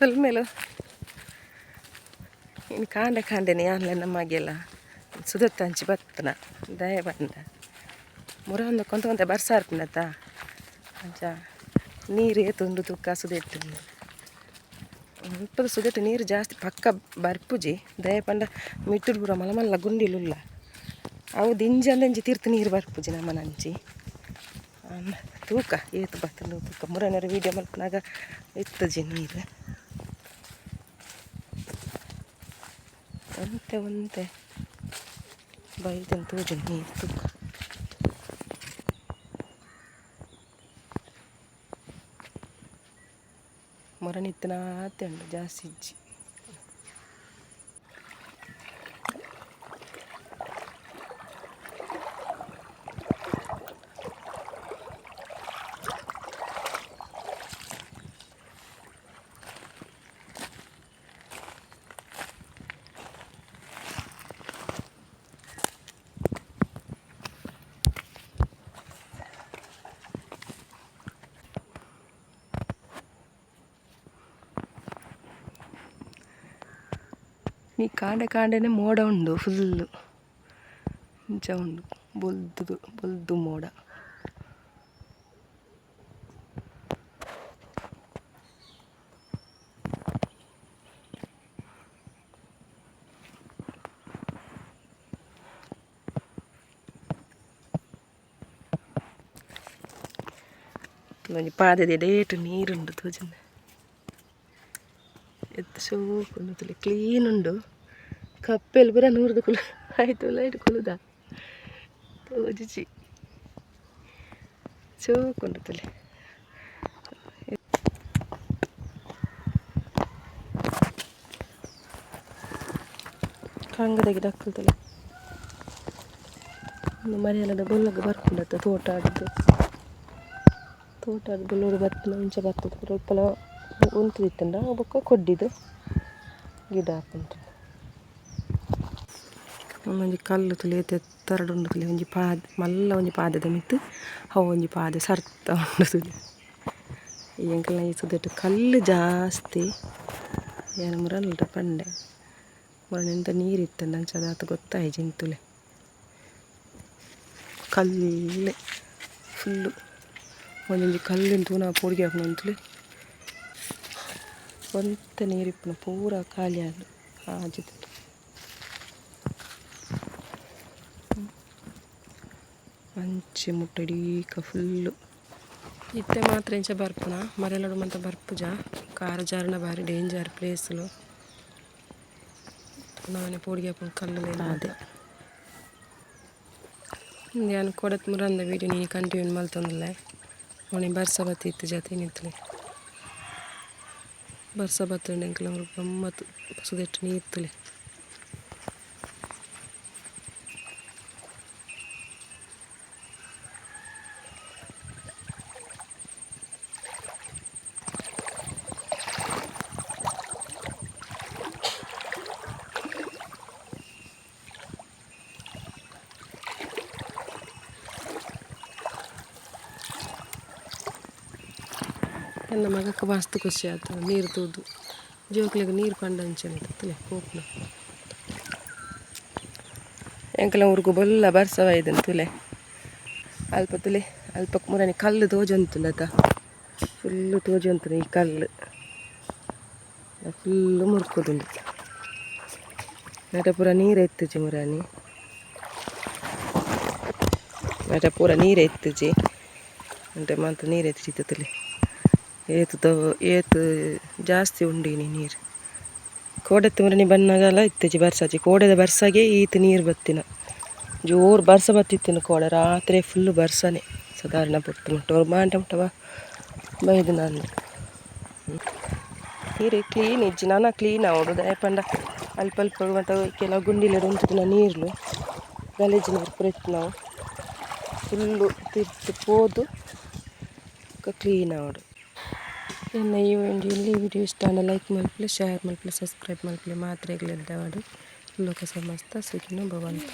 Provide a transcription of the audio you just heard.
ಸೊಲ್ಮೆಲು ಇನ್ನು ಕಾಂಡೆ ಕಾಂಡೆನೆ ಯಾನ್ಲ ನಮ್ಮಗೆಲ್ಲ ಸುದತ್ತಂಚಿ ಬತ್ತನ ದಯ ಬಂದ ಮುರ ಒಂದು ಕೊಂತ ಕೊಂತ ಬರ್ಸ ಇರ್ಪುಂಡತ್ತ ಅಂಚ ನೀರು ಏತುಂಡು ತುಕ್ಕ ಸುದೆಟ್ಟು ಮುಪ್ಪದ ಸುದೆಟ್ಟು ನೀರು ಜಾಸ್ತಿ ಪಕ್ಕ ಬರ್ಪುಜಿ ದಯ ಪಂಡ ಮಿಟ್ಟುಡು ಪೂರ ಮಲ್ಲ ಮಲ್ಲ ಗುಂಡಿಲುಲ್ಲ ಅವು ದಿಂಜಂದಂಜಿ ತೀರ್ಥ ನೀರು ಬರ್ಪುಜಿ ನಮ್ಮನಂಚಿ ತೂಕ ಏತು ಬತ್ತುಂಡು ತೂಕ ಮುರನರ ವೀಡಿಯೋ ಮಲ್ಪುನಾಗ ಇತ್ತುಜಿ ನೀರು ಒಂತೆ ಒಂತೆ ಬೈದನ್ ತೋಜುಂಡು ನೀರು ತೂಕ. ಮೊರನಿತ್ತನಾತೆ ಉಂಡು ಜಾಸ್ತಿ ಇಜ್ಜಿ. ಈ ಕಾಂಡೆ ಕಾಂಡೆನೆ ಮೋಡ ಉಂಡು ಫುಲ್ಲು ಇಂಚ ಉಂಡು ಬೊಲ್ದು ಬೊಲ್ದು ಮೋಡ. ಒಂಜಿ ಪಾದೆದ ಎಡೇಟ್ ನೀರುಂಡು ತೋಜುಂಡು ಎತ್ತ ಶೋಕುಂಡು ತೂಲೆ ಕ್ಲೀನ್ ಉಂಡು. ಕಪ್ಪೆಲ್ ಪೂರ ನೂರ್ದು ಕುಲು ಆಯ್ತು ಲೈಟ್ ಕುಲುದ ತೋಜುಜಿ ಶೋಕುಂಡು ತೂಲೆ. ಕಂಗದ ಗಿಡ ತೂಲೆ ಉಂದು ಮರಿಯಲದ ಬೊಲ್ಲಗ್ ಬರ್ಪುಂಡತ್ತ ತೋಟ ಆಡ್ದು ತೋಟ ಆಡ್ ಬೊಲ್ಲೊಡು ಬತ್ತುನ ಇಂಚ ಬತ್ತುದು ಪೂರ ಅಲ್ಪಲ ಉಂತುದಿತ್ತುಂಡ ಬೊಕ್ಕ ಕೊಡ್ಡಿದು ಗಿಡ ಆಪುಂಡು. ಒಂಜಿ ಕಲ್ಲು ತೂಲೆ ಏತ್ ಎತ್ತರಡ್ ಉಂಡು ತೂಲೆ ಒಂಜಿ ಪಾದೆ ಮಲ್ಲ ಒಂಜಿ ಪಾದೆದ ಮಿತ್ತ್ ಅವು ಒಂಜಿ ಪಾದೆ ಸರ್ತ ಉಂಡು ತೂಲೆ. ಎಂಕಲ್ನ ಈ ಸುದೆಟ್ ಕಲ್ಲು ಜಾಸ್ತಿ ಯಾನ್ ಮುರಲ್ದ ಪಂಡೆ ಮುರನಿಂದ ನೀರು ಇತ್ತುಂಡ ಅಂಚ ದಾತ್ ಗೊತ್ತಾಯಿಜಿ ಇಂತುಲೆ ಕಲ್ಲು ಫುಲ್ಲು ಒಂಜೊಂಜಿ ಕಲ್ಲುನ್ ತೂನ ಪೋಡಿಗೆ ಆಪುಂಡು ಅಂತುಲೆ ಒಂತೆ ನೀರು ಇಪ್ಪುನ ಪೂರ ಖಾಲಿ ಆಂಡ್ ಆಜಿದ್. ಅಂಚೆ ಮುಟ್ಟ ಇಡೀಕ ಫುಲ್ಲು ಇತ್ತೆ ಮಾತ್ರ ಇಂಚ ಬರ್ಪುನ ಮರೆಲಡು ಮಂತ ಬರ್ಪುಜ ಕಾರ ಜಾರುನ ಬಾರಿ ಡೇಂಜರ್ ಪ್ಲೇಸ್ಲು ನಾನೆ ಪೋಡಿಗೆ ಆಪುಂಡು ಕಲ್ಲು ಅದೇ. ಯಾನ್ ಕೊಡತ್ ಮುರಂದ ವೀಡಿಯೋ ನೀನು ಕಂಟಿನ್ಯೂ ಮಲ್ತೊಂದುಲ್ಲೆ ಮೊನೆ ಬರ್ಸ ಬತ್ತಿತ್ತು ಜಾತಿ ನಿಂತಲೆ ಬರ್ಸ ಬತ್ತುಂಡು ಎಂಕಲ್ನ ಗಮ್ಮತ್ ಸುದೆಟ್ ನೀರ್ ತೂಲೆ. ಎನ್ನ ಮಗಕ್ಕೆ ಮಸ್ತ್ ಖುಷಿ ಆತು ನೀರು ತೂದು ಜೋಕ್ಲೆಗ್ ನೀರು ಪಂಡ ಅಂಚನೆ ತೂಲೆ ಪೋಪುನ. ಎಂಕಲ್ನ ಊರುಗು ಬೊಲ್ಲ ಬರ್ಸ ಬೈದುಂಡು ತೂಲೆ ಅಲ್ಪ ತೂಲೆ ಅಲ್ಪ ಮುರನಿ ಕಲ್ಲು ತೋಜೊಂತುಂಡತ ಫುಲ್ಲು ತೋಜೊಂತುಂಡು ಈ ಕಲ್ಲು ಫುಲ್ಲು ಮುರ್ಕುದುಂಡು ನೆಟ ಪೂರ ನೀರು ಎತ್ತುಜಿ ಮುರಾನಿ ನೆಟ ಪೂರ ನೀರು ಎತ್ತುಜಿ ಅಂಟೆ ಮಾತ ನೀರು ಎತ್ತಿತ್ತು ತೂಲೆ ಏತು ಏತು ಜಾಸ್ತಿ ಉಂಡಿನಿ ನೀರು. ಕೋಡೆತ್ತು ಮುರನಿ ಬನ್ನಗಲ ಇತ್ತುಜಿ ಬರ್ಸಾಜಿ ಕೋಡೆದ ಬರ್ಸಾಗೆ ಈತ್ ನೀರು ಬತ್ತಿನ ಜೋರು ಬರ್ಸ ಬತ್ತಿತ್ತಿನ ಕೋಡೆ ರಾತ್ರಿ ಫುಲ್ಲು ಬರ್ಸನೆ ಸಾಧಾರಣ ಪೊರ್ತು ಮುಟ್ಟ ಮಾಂಟ ಮುಟ್ಟ ಬೈದು ನಾನು ನೀರು ಕ್ಲೀನ್ ಇಜ್ಜಿ ನಾನ ಕ್ಲೀನ್ ಆವೊಡು ದಾಯೆ ಪಂಡ ಅಲ್ಪ ಅಲ್ಪ ಮಾತ ಕೆಲವು ಗುಂಡಿಲೆಡ್ ಉಂತುದಿನ ನೀರ್ಲು ಗಲೀಜು ನೀರು ಪೂರ ಇತ್ತಿನವು ಫುಲ್ಲು ತಿರ್ತ್ ಪೋದು ಕ್ಲೀನ್ ಆವೊಡು. ಎನ್ನ ಈ ಒಂಜಿ ಇಲ್ಲಿ ವಿಡಿಯೋ ಇಷ್ಟ ಆಂಡ ಲೈಕ್ ಮಲ್ಪುಲೆ ಶೇರ್ ಮಲ್ಪುಲೆ ಸಬ್ಸ್ಕ್ರೈಬ್ ಮಲ್ಪುಲೆ ಮಾತ್ರೆಗ್ಲ ಎಡ್ಡೆ ಆವಡ್ ಲೋಕ ಸಮಸ್ತ ಸುಖಿನೋ ಭವಂತು.